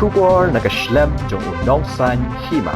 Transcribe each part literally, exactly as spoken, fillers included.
Khubor na ka shlem jong u Nongsaiñ Hima.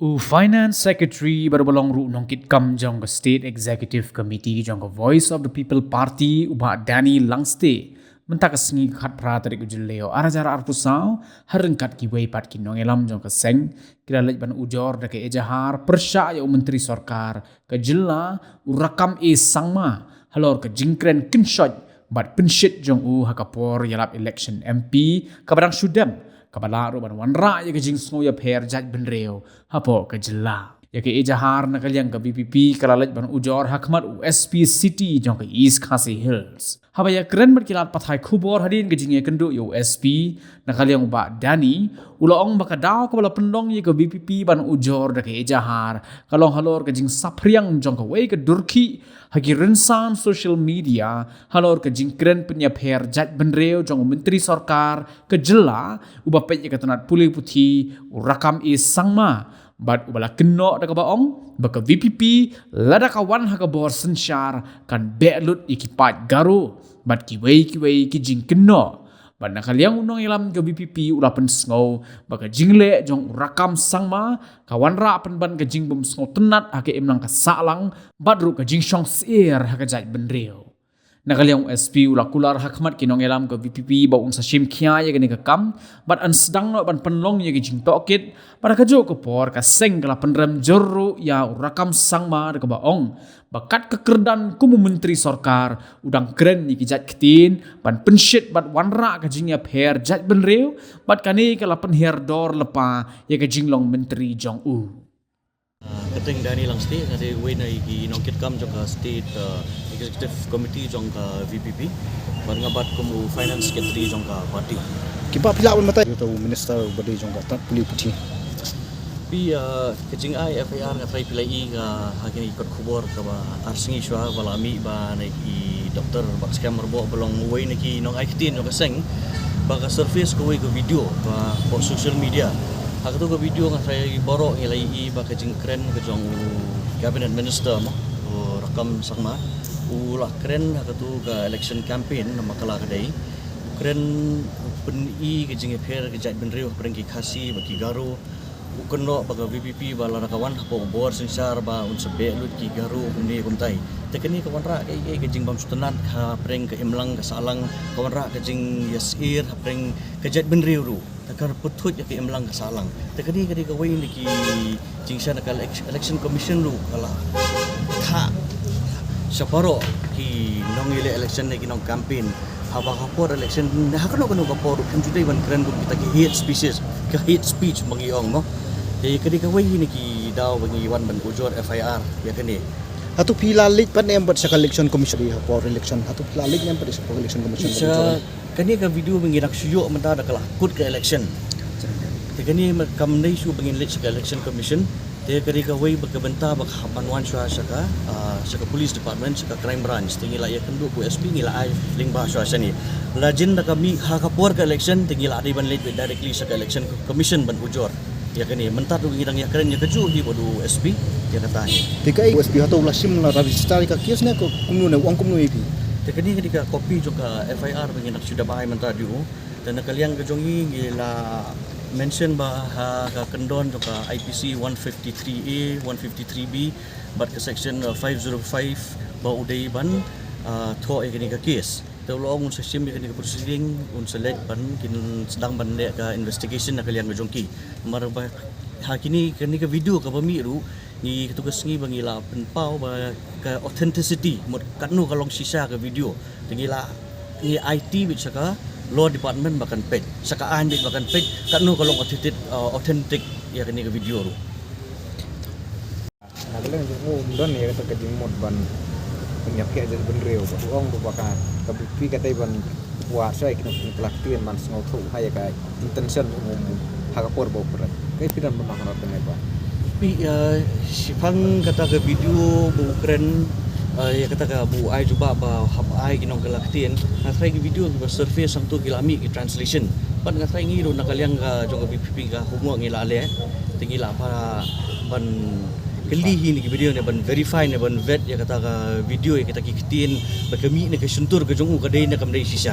U Finance Secretary bad uba long ruh u nongkitkam jong ka State Executive Committee jong ka Voice of the People Party, u Bah Danny Langstay, mynta ka sngi ka khatphra tarik u Jylliew ar hajar arphew saw, ha ryngkat kiwei pat ki nongïalam jong ka seng, ki la leit ban ujor da ka ejahar pyrshah ïa u Myntri Sorkar ka jylla, u Rakkam A Sangma, halor ka jingkren kynshoit bad pynshit jong u ha ka por ïalap election M P kaba dang shu dem, kaba lah ruh ban wanrah ïa ka jingsngew ïapher jaitbynriew hapoh ka jylla. Ïa ka ejahar na ka liang ka V P P ka la leit ban ujor ha khmat u S P City jong ka East Khasi Hills. Haba ïakren bad ki lad pathai khubor hadien ka jingïakynduh ïa u S P, na ka liang u Bah Danny, u la ong ba ka daw kaba la pynlong ïa ka V P P ban ujor da ka ejahar ka long halor ka jingsaphriang jong kawei ka durkhih ha ki rynsan social media, halor ka jingkren pynïapher jaitbynriew jong u Myntri Sorkar ka jylla, uba peit ïa ka tnat pule puthi, u Rakkam A Sangma, bad uba la kynnoh da kaba ong ba ka V P P lada ka wan ha ka bor synshar kan beh lut ïa ki paid Garo bad kiwei kiwei ki jingkynnoh. Bad na ka liang u nongïalam ka V P P u la pynsngew ba ka jingleh jong u Rakkam Sangma ka wanrah pynban ka jingbymsngewtynnat ha ka imlang ka sahlang bad ruh ka jingshong syiar ha ka jaitbynriew. Na ka liang u S P u la kular ha khmat ki nongïalam ka V P P ba un sa shim khia ïa kane ka kam bad yn sdang noh ban pynlong ïa ka jingtohkit. Bad ha kajuh ka por ka seng ka la pynrem jur ruh ïa u Rakkam Sangma da kaba ong ba kat ka kyrdan kum u Myntri Sorkar u dang kren ïa ki jait ktien ban pynshit bad wanrah ka jingïapher jaitbynriew, bad kane ka la pynhiar dor lypa ïa ka jinglong Myntri jong u. Ah, ka kyrteng Danny Langstay, nga dei uwei na ki nongkitkam jong ka State, ah, Executive Committee jong ka V P P. Bad nga bat kum u Finance Secretary jong ka party. Kiba phi lah ban batai ïa u Minister uba dei jong ka tnat pule puthi. Phi, ah, ka jingai F I R nga trai phi la i ka ha kine ki kot khubor kaba ar sngi shuwa ba la mih ba na i Doktor Bah Skhem Rbah ba long uwei na ki nongai ktien jong ka seng, ba ka surface kawei ka video ba hapoh social media. Ha katu ka video nga trai baroh ngi la i ba ka jingkren ka jong u Cabinet Minister mo, u Rakkam Sangma, u la kren ha katu ka election campaign na Makala ka dei. U kren, u pyni ka jingïapher ka jaitbynriew hapdeng ki Khasi bad ki Garo. U kynnoh ba ka V P P ba lada ka wan hapoh bor synshar ba un sa beh lut ki Garo kumne kumtai. Te kane ka wanrah kaei kaei ka jingbymsngewtynnat hapdeng ka imlang ka sahlang, ka wanrah ka jingïasyier hapdeng ka jaitbynriew ruh. Te ka pyrthuh ïa ka imlang ka sahlang. Te kane ka dei kawei na ki jingshah na ka elec-, election commission ruh ka la thah sha baroh ki nongïaleh election ne ki nong campaign. Haba ka por election ne ha kano kano ka por ruh kim ju dei ban kren kum kita ki hate speeches, ka hate speech ba ngi ong mo. Te ka dei kawei na ki daw ba ngi wan ban ujor F I R ïa kane. Hato phi la leit pat ne em pat sha ka election commission ha por election? Hato phi la leit ne em pat sha ka election commission? Sha kane ka video ba ngi dang shu ïoh mynta da ka la kut ka election. Te kane ma kam dei shuh ba ngin leit sha ka election commission. Te ka dei kawei ba ka bynta ba ka hap ban wan shuwa sha ka, ah, sha ka police department, sha ka crime branch. Te ngi la ïakynduh bad u S P, ngi la ai lyngba shuwa shane. La jin da ka mih ha ka por ka election, te ngi la dei ban leit directly sha ka election commission ban ujor ïa kane. Mynta ruh ngi dang ïakren ïa kajuh hi bad u S P ïa kata hi. Te kaei u S P hato u la shim, la register ïa ka case ne ko kumno ne, u ong kumno ïa phi? Te kane ka dei ka copy jong ka F I R ba ngi dang shu dep ai mynta, dei u. Te na ka liang ka jong ngi ngi la mention ba ha ka kyndon jong ka I P C one fifty-three A, one fifty-three B bad ka section, uh, five zero five ba u dei ban, uh, thoh ïa kane ka case. Te u la ong un sa shim ïa kane ka proceeding, un sa leit ban, kin sdang ban leh ka investigation na ka liang ka jong ki. Namar ba ha kine, kane ka video kaba mih ruh, ngi katu ka sngi ba ngi la pynpaw ba ka authenticity, mut katno ka long shisha ka video. Te ngi la, ngi aiti beit sha ka law department ba kan peit, sha ka aiñ beit ba kan peit katno ka long authentic, uh, authentic ïa kane ka video ruh. Na ka liang jong u ym don ïa kata ka jingmut ban pynïap kiew jaitbynriew, ba u ong ruh ba ka, ka V P P ka dei ban wad sha ïa kine ki kyla ktien ban sngewthuh ha ïa ka intention jong u ha ka por ba u kren. Kaei phi don ban ong ha kane ba? Phi, eh, shaphang kata ka video ba u kren, eh, ïa kata ka ba u ai jubab ba hap ai ki nongkyla ktien. Nga tharai ki video kiba surface hangto ki la mih ki translation. Bad nga tharai ngi ruh na ka liang ka jong ka V P P ka homework ngi la leh. Te ngi la pan ban kylli hi na ki video ne ban verify ne ban vet ïa kata ka video, ïa kata ki ktien ba ka mih na ka shyntur ka jong u ka dei ne kam dei shisha.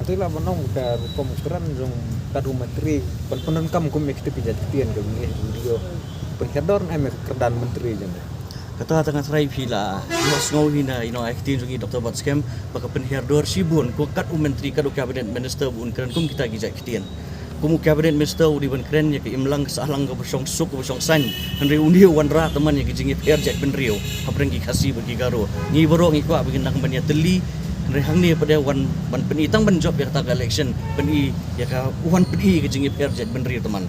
Te la ban ong ka rukom kren jong ka u myntri ban pyndonkam kum ïa kito ki jait ktien ka jingeh video. Pynhiar dor ne em ïa ka kyrdan myntri jong ka. Kata tang nga trai phi la ïohsngew hi na ïa u ai ktien jong i Doctor Batskhem ba ka pynhiar dor shibun ko kat u myntri kat u cabinet minister ba un kren kum kita ki jait ktien. Kum u cabinet minister u dei ban kren ïa ka imlang ka sahlang kaba shong suk kaba shong saiñ. Hynrei une u wanrah tymmen ïa ka jingïapher jait bynriew hapdeng ki Khasi bad ki Garo. Ngi baroh ngi kwah ba ngin nang ban ïatylli. Hynrei hangne pat de wan ban pyni tang ban jop ïa kata ka election, pyni ïa ka, wan pyni ïa ka jingïapher jait bynriew tymmen.